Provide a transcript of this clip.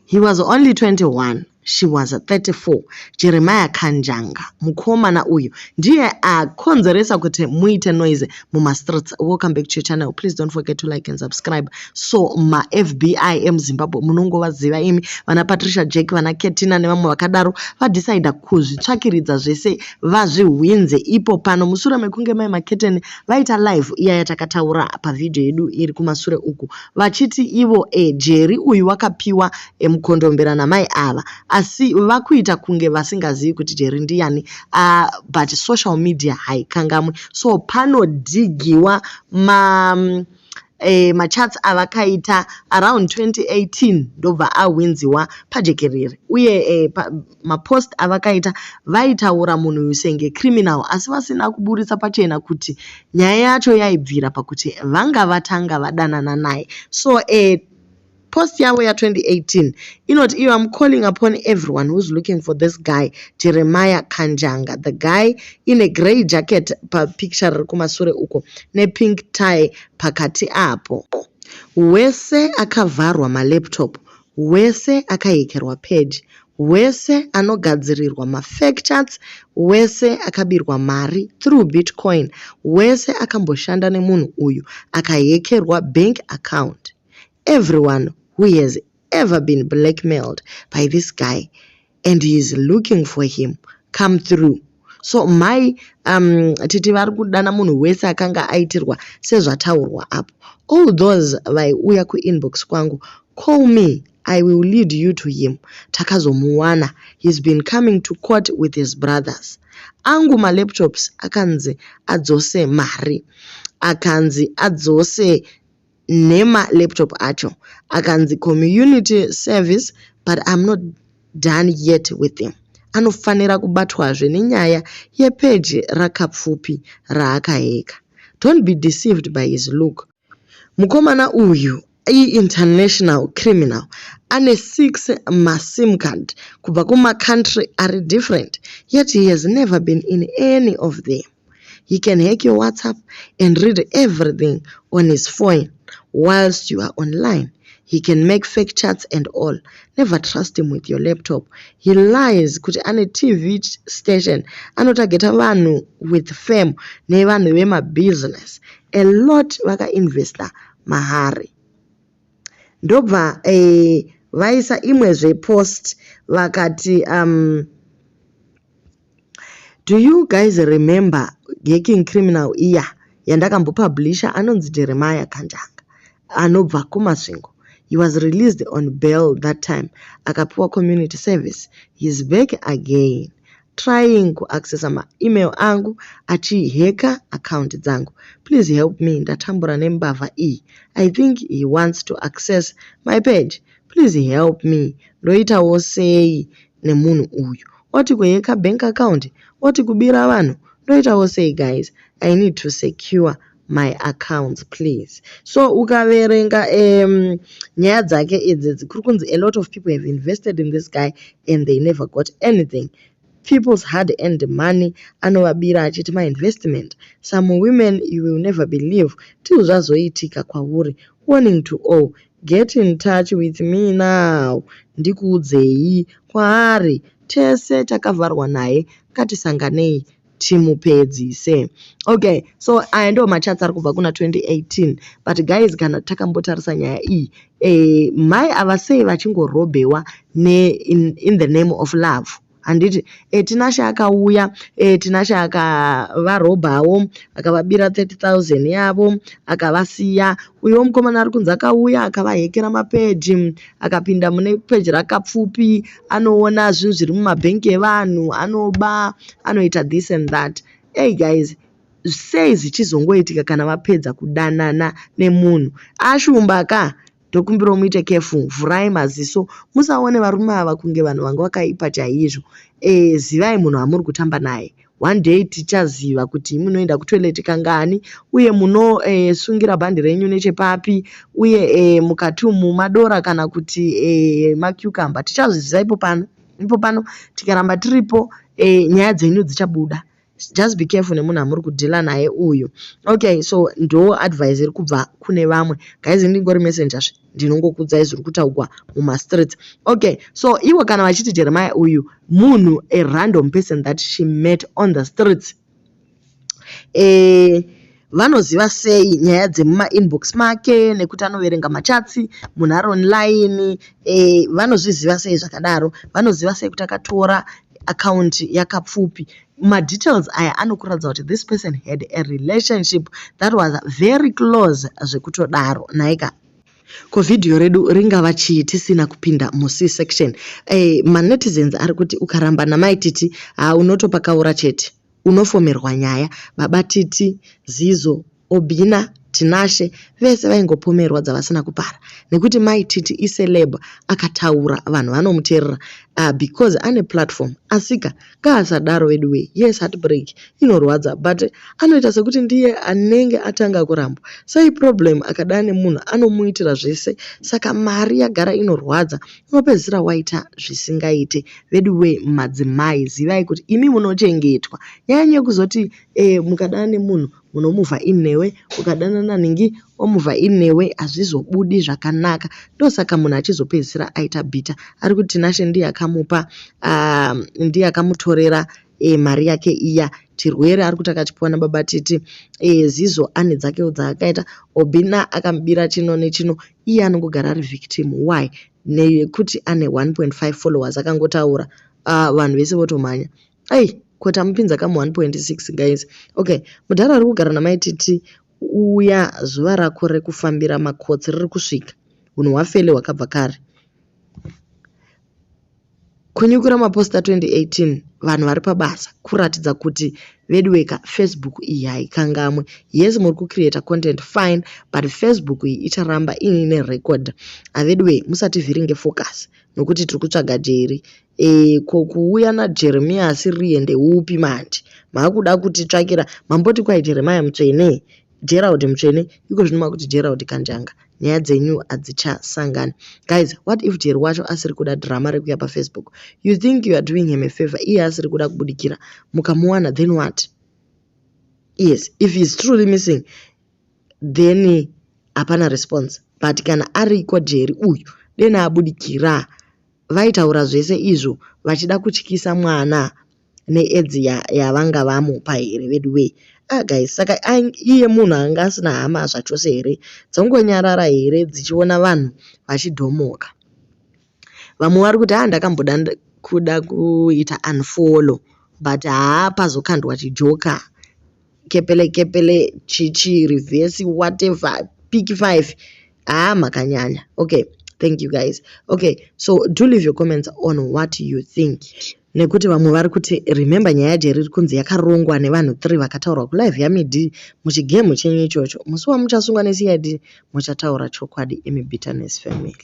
He was only 21, she was 34. Jeremiah Kanjanga, mukomana uyu ndiye akonzeresa kuti muite noise mumastreets. Welcome back to your channel. Please don't forget to like and subscribe. So maFBI emuZimbabwe munongovaziva imi, vana Patricia Jack, vana Ketina nevamwe vakadaro, vadecida kuzvitsvakiridza zvese vazvihwinze ipo pano mushure mekunge Mai Maketeni vaita live iya yatakataura pavhidhiyo yedu iri kumasure uku, vachiti ivo Jerry uyu wakapiwa mukondombera namai ava, asi vakuita kunge vasingazivi kuti Jerry ndiyani, but social media haikangamwi. So panodhigiwa ma machats avakaita around 2018, ndobva ahwinziwa pajekerere. Uye mapost avakaita vaitaura munhu uyu senge criminal, asi vasina kuburitsa pachena kuti nyaya yacho yaibvira pakuti vanga vatanga vadanana naye. So post yavo ya2018 inoti iyo, "I'm calling upon everyone who's looking for this guy, Jeremiah Kanjanga, the guy in a grey jacket papicture riri kumasure uko nepink tie pakati apo. Wese akavharwa malaptop, wese akahackerwa page, wese anogadzirirwa mafake chats, wese akabirwa mari through Bitcoin, wese akamboshanda nemunhu uyu akahackerwa bank account, everyone who has ever been blackmailed by this guy and he is looking for him, come through." So mai titi vari kudana munhu wese akanga aitirwa sezvataurwa apo. "All those vaiuya kuinbox kwangu, call me, I will lead you to him. Takazomuwana. He's been coming to court with his brothers. Angu malaptops akanzi adzose mari, akanzi adzose nemalaptop acho, akanzi community service, but I'm not done yet with him. Anofanira kubatwazve nenyaya yepeji raKapfupi raakahacka. Don't be deceived by his look. Mukomana uyu iinternational criminal, ane 6 masim card kubva kumacountry ari different, yet he has never been in any of them. He can hack your WhatsApp and read everything on his phone whilst you are online. He can make fake chats and all. Never trust him with your laptop. He lies kuti ane TV station. Anotargeta vanhu with fame nevanhu vemabusiness. A lot vakainvesta mahari." Ndobva vaisa imwezve post vakati, "Do you guys remember hacking criminal iya yandakambopublisha anonzi Jeremiah Kanjanga anobva kuMasvingo? He was released on bail that time, akapiwa community service. He's back again, trying kuaccessa maemail angu achihacka account dzangu. Please help me, ndatambura nembavha iyi. I think he wants to access my page. Please help me, ndoitawo sei nemunhu uyu? Oti kuhacka bank account, oti kubira vanhu. Ndoitawo sei guys? I need to secure my accounts, please." So ukaverenga nyaya dzake idzi, kuri kunzi a lot of people have invested in this guy and they never got anything. People's hard earned money anovabira achiti mainvestment. Some women you will never believe till zvazoitika kwauri. Warning to all, get in touch with me now, ndikuudzei kwaari. Tese takavharwa naye, ngatisanganei timupedzise." Okay, so aya ndo machats ari kubva kuna 2018. But guys, kana takambotarisa nyaya iyi, mai ava sei vachingorobhewa in the name of love? Handiti Tinashe akauya, Tinashe akavarobhawo, akavabira 30 000 yavo, akavasiya. Uyuwo mukomana ari kunzi akauya akavahackera mapeji, akapinda mune peji raKapfupi, anoona zvinhu zviri mumabhengi evanhu, anoba, anoita this and that. Ei guys, sei zvichizongoitika kana vapedza kudanana nemunhu? Ashumba ka, ndokumbirawo muite careful, vhurai maziso, musaone varume ava kunge vanhu vanga vakaipa chaizvo. Zivai munhu wamuri kutamba naye. One day tichaziva kuti munoenda kutoilet kangani, uye munosungira bhandi renyu nechepapi, uye mukati umu madora kana kuti macucumber. Tichazviziva ipo pano, ipo pano. Tikaramba tiripo, nyaya dzenyu dzichabuda. Just be careful nemunhu amuri kudhila naye uyu. Okay, so ndo advice iri kubva kune vamwe. Guys, ndingori messenger zve, ndinongokuudzai zviri kutaugwa mumastreets. Okay, so ivo kana vachiti Jeremiah uyu munhu a random person that she met on the streets, vanoziva sei nyaya dzemumainbox make nekuti anoverenga machats munhu ari online? Vanozviziva sei zvakadaro? Vanoziva sei kuti akatora akaunti yaKapfupi? Madetails aya anokuratidza kuti this person had a relationship that was very close zvekutodaro. Nhaika, ko vhidhiyo redu ringava chii tisina kupinda muc section? Manetizens ari kuti ukaramba namaititi, ha, unotopakaura chete, unofomerwa nyaya. Baba Titi, Zizo, Obina, Tinashe, vese vaingopomerwa dzavasina kupara nekuti Mai Titi iceleb, akataura vanhu vanomuteerera because ane platform. Asika ngaasadaro vedu wei. Yes, heartbreak inorwadza, but anoita sekuti ndiye anenge atanga kurambwa. Sei problem akadana nemunhu anomuitira zvese? Saka mari yagara inorwadza, unopedzisira waita zvisingaite. Vedu wei, madzimai, zivai kuti imi munochengetwa. Nyaya yekuzoti mukadana nemunhu munomuvha inewe, ukadanana naningi omuvha inewe, hazvizobudi zvakanaka. Ndosaka munhu achizopedzisira aita bitter. Ari kuti Tinashe ndiye akamupa, ndiye akamutorera mari yake iya. Chirwere ari kuti akachipiwa nababa Titi. Zizo ane dzakewo dzaakaita. Obina akamubira chino nechino. Iye anongogara ari victim. Why? Nekuti ane 1.5 followers, akangotaura, vanhu vese votomhanya. Ai, ko tamupinza kamu 1.6, guys. Okay, mudhara ari kugara namaititi uya, zuva rako rekufambira makotsi riri kusvika. Unhu hwafele hwakabva kare. Kunyukura maposta 2018 vanhu vari pabasa kuratidza kuti veduweka, Facebook iyi haikangamwe. Yes, muri kucreata content, fine, but Facebook iyi icharamba iine record. Aveduwe, musativhiringe focus nokuti tiri kutsvaga Jerry. Ko kuuya naJeremiya asiriye ndeupi manje? Maakuda kutitsvakira mamboti kwai Jeremiah Mutsvene, Gerald Mutsvene, iko zvino makuti Gerald Kanjanga. Nyaya dzenyu hadzichasangani. Guys, what if Jerry wacho asiri kuda drama rekuya paFacebook? You think you are doing him a favor, iye asiri kuda kubudikira. Mukamuwana, then what? Yes, if he is truly missing, then hapana response, but kana ariko Jerry uyu, dena abudikira. Vaitaura zvese izvo vachida kutyisa mwana neAIDS yavanga vamupa here vedu wei? Ah guys, saka iye munhu anga asina hama zvachose here? Dzongonyarara here dzichiona vanhu vachidhomoka? Vamwe vari kuti, "Ha, ndakamboda kuda kuita unfollow, but haa, pazokandwa chijoka kepele kepele chichi reverse whatever pick 5, haa, makanyanya." Okay, thank you guys. Okay, so do leave your comments on what you think, nekuti vamwe vari kuti, remember, nyaya yaJerry iri kunzi yakarongwa nevanhu 3 vakataurwa kulive yaMidi muchigemu chenyu ichocho. Musi wamuchasungwa neCID muchataura chokwadi, imi bitterness family.